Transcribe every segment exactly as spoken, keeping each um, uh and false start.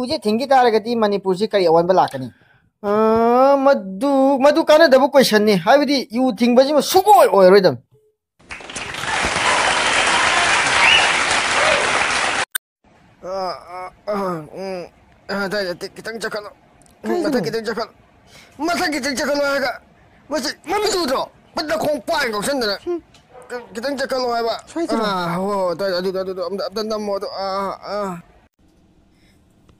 ꯌꯨꯁꯦ ꯊꯤꯡꯈꯤ ꯇꯥꯔꯒꯗꯤ ꯃꯅꯤꯄꯨꯔꯁꯤ ꯀꯔꯤ ꯑꯑꯣꯟꯕ ꯂꯥꯛꯀꯅꯤ? ꯑꯥ, ꯃꯗꯨ, ꯃꯗꯨ ꯀꯥꯟꯅꯗꯕ questionꯅꯤ꯫ ꯍꯥꯏꯕꯗꯤ ꯌꯨ ꯊꯤꯡꯕꯁꯤꯃ ꯁꯨꯡꯑꯣꯏ ꯑꯣꯏꯔꯣꯏꯗꯕꯅꯤ꯫ ꯑꯥ, ꯑꯥ, ꯑꯥ, ꯎꯝ꯫ ꯑꯥ, ꯑꯗꯥꯏꯗ ꯈꯤꯇꯪ ꯆꯠꯈꯠꯂꯣ꯫ ꯎꯝ, ꯀꯩꯅꯣ? ꯃꯊꯛ ꯈꯤꯇꯪ ꯆꯠꯈꯠꯂꯣ꯫ ꯃꯊꯛ ꯈꯤꯇꯪ ꯆꯠꯈꯠꯂꯣ ꯍꯥꯏꯔꯒ꯫ ꯃꯁꯤ ꯃꯃꯤꯠ ꯎꯗ꯭ꯔꯣ? ꯃꯈꯣꯡ ꯄꯥꯏ ꯀꯧꯁꯟꯗꯅ꯫ ꯈꯤꯇꯪ ꯆꯠꯈꯠꯂꯣ ꯍꯥꯏꯕ꯫ ꯁ꯭ꯋꯥꯏꯗꯔꯣ? ꯑꯥ, ꯍꯣ, ꯍꯣ, ꯑꯗꯥꯏꯗ, ꯑꯗꯨꯗ, ꯑꯗꯨꯗ, ꯑꯝꯇ, ꯑꯝꯇ ꯅꯝꯃꯣ ꯑꯗꯣ꯫ ꯑꯥ, ꯑꯥ꯫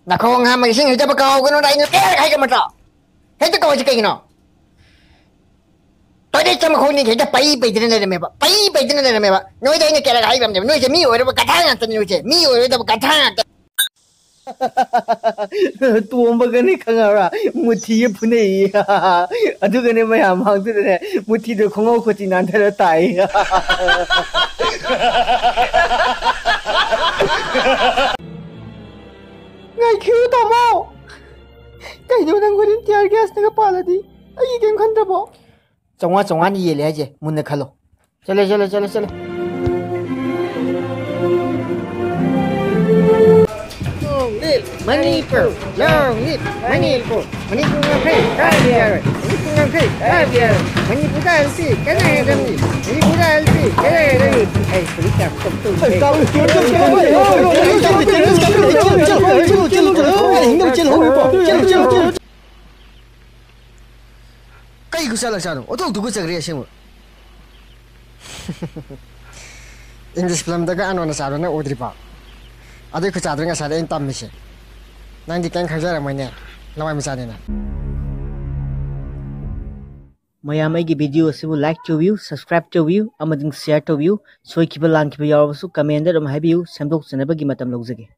ꯅꯈꯣꯡ ꯍꯥꯝꯃꯒ ꯏꯁꯤꯡ ꯍꯩꯖꯕ ꯀꯥꯎꯒꯅꯨ, ꯑꯩꯅ ꯀꯌꯥꯔꯛ ꯍꯥꯏꯒꯦ ꯅꯠꯇ꯭ꯔꯣ? ꯍꯦꯛꯇ ꯀꯧꯔꯤꯁꯤ ꯀꯩꯒꯤꯅꯣ? Toilet ꯆꯪꯕ ꯈꯣꯡꯅꯤꯡ ꯍꯦꯛꯇ ꯄꯩ ꯄꯩꯗꯅ ꯂꯩꯔꯝꯃꯦꯕ, ꯄꯩ ꯄꯩꯗꯅ ꯂꯩꯔꯝꯃꯦꯕ꯫ ꯅꯣꯏꯗ ꯑꯩꯅ ꯀꯌꯥꯔꯛ ꯍꯥꯏꯈ꯭ꯔꯕꯅꯦꯕ, ꯅꯣꯏꯁꯦ ꯃꯤ ꯑꯣꯏꯔꯕ ꯒꯙꯥ ꯉꯥꯛꯇꯅꯤ, ꯅꯣꯏꯁꯦ ꯃꯤ ꯑꯣꯏꯔꯣꯏꯗꯕ ꯒꯙꯥ ꯉꯥꯛꯇ꯫ ꯇꯣꯝꯕꯒꯅꯤ ꯈꯪꯉꯕ꯭ꯔꯥ? ꯃꯨꯊꯤꯒ ꯐꯨꯅꯩꯌꯦ꯫ ꯑꯗꯨꯒꯅꯦ ꯃꯌꯥꯝ ꯃꯥꯡꯗꯨꯗꯅꯦ ꯃꯨꯊꯤꯗꯣ ꯈꯣꯡꯉꯧ ꯈꯨꯠꯇꯤ ꯅꯥꯟꯊꯔ ꯇꯥꯏ꯫ ꯉꯥꯏꯈꯤꯌꯨ ꯇꯥꯃꯣ꯫ ꯀꯩꯅꯣ ꯅꯪ ꯍꯣꯔꯦꯟ tear gasꯅꯒ ꯄꯥꯜꯂꯗꯤ ꯑꯩꯒꯤ ꯀꯩꯝ ꯈꯟꯗ꯭ꯔꯕꯣ? ꯆꯥꯝꯃꯉꯥ ꯆꯥꯝꯃꯉꯥꯅꯤ ꯌꯦꯜꯂꯦ ꯍꯥꯏꯁꯦ, ꯃꯨꯟꯅ ꯈꯜꯂꯣ꯫ ꯆꯠꯂꯦ, ꯆꯠꯂꯦ, ꯆꯠꯂꯦ, ꯆꯠꯂꯦ꯫ Long live Manipur! Long live Manipur! Manipur ꯉꯝꯈꯩ ꯀꯥꯏꯕ ꯌꯥꯔꯣꯏ! ꯃꯅꯤꯄꯨꯔ ꯉꯝꯈꯩ ꯀꯥꯏꯕ ꯌꯥꯔꯣꯏ! ꯃꯅꯤꯄꯨꯔꯗ ꯑꯦꯜ ꯄꯤ ꯀꯗꯥꯏꯗꯅꯤ? ꯃꯅꯤꯄꯨꯔꯗ ꯑꯦꯜ ꯄꯤ ꯀꯗꯥꯏꯗꯅꯤ? ꯑꯩ ꯄꯨꯂꯤꯁ ꯌꯥꯝ ꯇꯧ ꯇꯧ ꯂꯩ꯫ ꯀꯩ ꯈꯨꯠꯁꯥ ꯂꯥꯛꯁꯥꯅꯣ? ꯑꯣꯟꯊꯣꯛ ꯇꯨꯀꯠꯆꯈ꯭ꯔꯦ ꯑꯁꯦꯡꯕ꯫ English filmꯗꯒ ꯑꯅꯣꯟꯅ ꯆꯥꯕꯗꯣ ꯅꯪ ꯎꯗ꯭ꯔꯤꯕꯣ? ꯑꯗꯨꯏ ꯈꯨꯆꯥꯗꯨꯅꯤ ꯉꯁꯥꯏꯗꯩ ꯑꯩꯅ ꯇꯝꯃꯤꯁꯦ꯫ ꯅꯪꯗꯤ ꯀꯩꯝ ꯈꯪꯖꯔꯝꯃꯣꯏꯅꯦ, ꯂꯋꯥꯏ ꯃꯆꯥꯅꯤꯅ꯫ ꯃꯌꯥꯝ ꯑꯩꯒꯤ video ꯑꯁꯤꯕꯨ like ꯇꯧꯕꯤꯌꯨ, subscribe ꯇꯧꯕꯤꯌꯨ ꯑꯃꯗꯤ share ꯇꯧꯕꯤꯌꯨ꯫ ꯁꯣꯏꯈꯤꯕ ꯂꯥꯟꯈꯤꯕ ꯌꯥꯎꯔꯕꯁꯨ commentꯗ ꯑꯗꯨꯝ ꯍꯥꯏꯕꯤꯌꯨ, ꯁꯦꯝꯗꯣꯛꯆꯅꯕꯒꯤ ꯃꯇꯝ ꯂꯧꯖꯒꯦ꯫